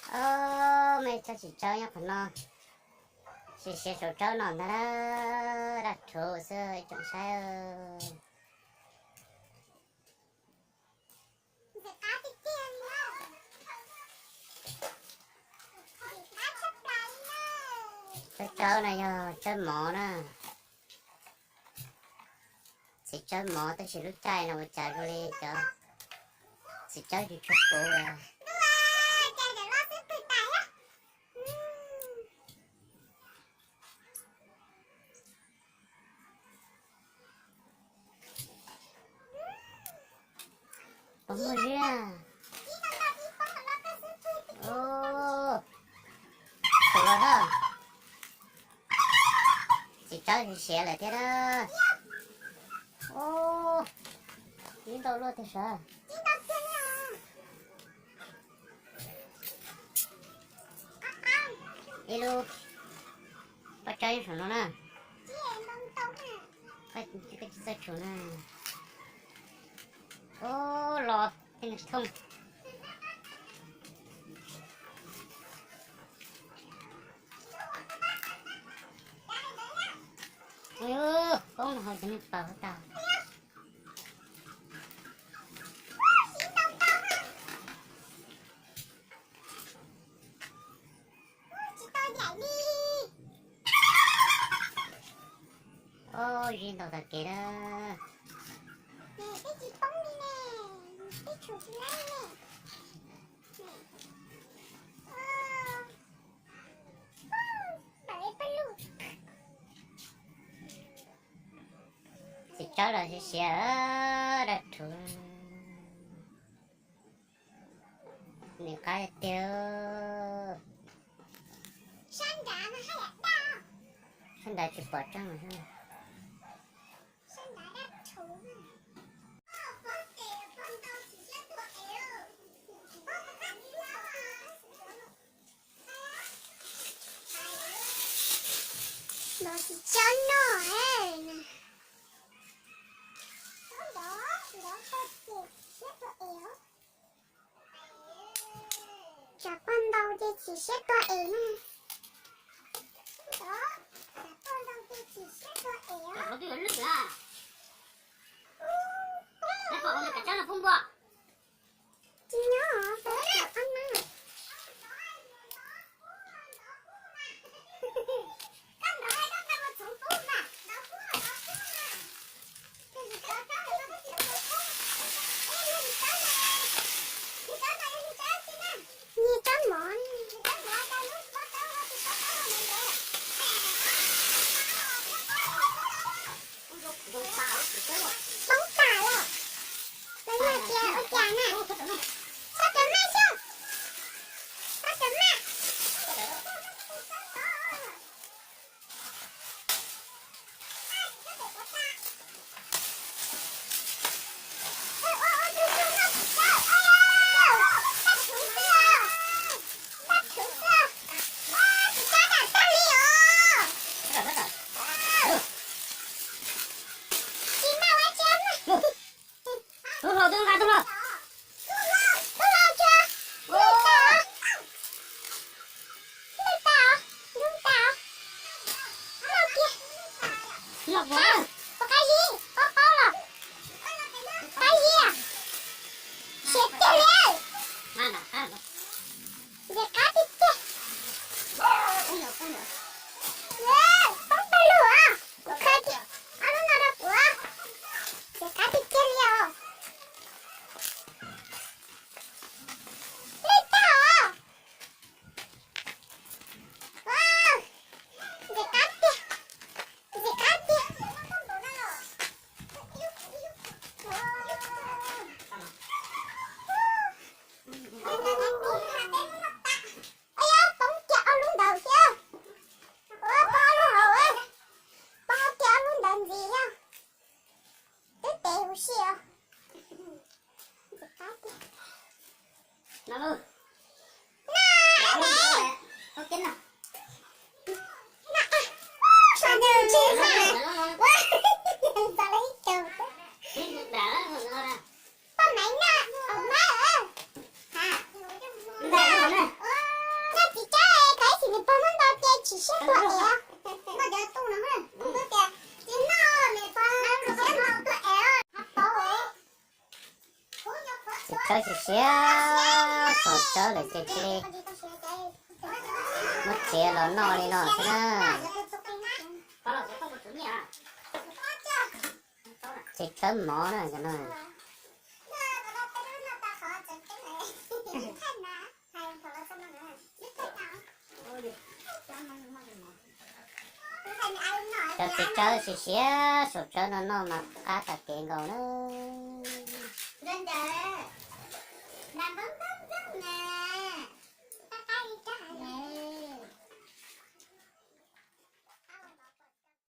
Ob, muaj ib tsob txiv tsawb nyob qhov no, siav siav saum tsawb no ntag na, daj rhuv xwb ib tsoom saib. Tsawb tsawb no yog tsawb mov na. Txiv tsawb mov tab sis lub caij no ua cas zoo li cov txiv tsawb tsis tshua puv. Puas muaj zib? Tus los na. Txiv tsawb siav lawm thiab na. Ub, ib ntau luaj tiag sav. Ib lub pob tsawb nyob saum no na. Koj tsis txawj tsum na. Ub, los tej niag thooj. Poob no hauv cov niag paws tau. Ob, zib ntau tag kev na. Txiv tsawb los siav siav, daj rhuv. Nim qab tiag. Sab nrad tsis pom tseeb. Los tsis tsob no. Tsam pog ntau ces chim siab tuag es na. Tsis nyob, peb tsam ob na. Nyiag tsob mov. Poob tas lawm. Lawv yog tias ua cas na? Txhob rov maj xwb. Txhob rov maj. Tub hlau, tub nqa tub hlau. Tub hlau tso. Lwj tau, lwj tau, lwj tau. Lwj kiag. Puas qab zib, qaub qaub los? Qab zib, siav tiag li. Ntxim qab tiag tiag. Poob pawg lug os, kuv khaws ob lub no rau kuv. Ntxim qab tiag tiag li os. Lwj tag os. Ntxim qab tiag, ntxim qab tiag. Ua yog poob kiag ob lub ntawd thiab. Ua poob ob lub hauv, poob kiag ob lub ntawd ntxiv yog twb tes huv si os. Ntxim qab tiag. No, no, no, txog lawv ib tug. Poj maiv noj os mab. Ntag, ntag. Txiv tsawb siav siav, saum tsawb lawm ces cia li muab txiav los noj li no xwb na. Txiv tsawb mov na cov no. Cov txiv tsawb siav siav saum tsawb no noj mas qab tag kev nkaus na.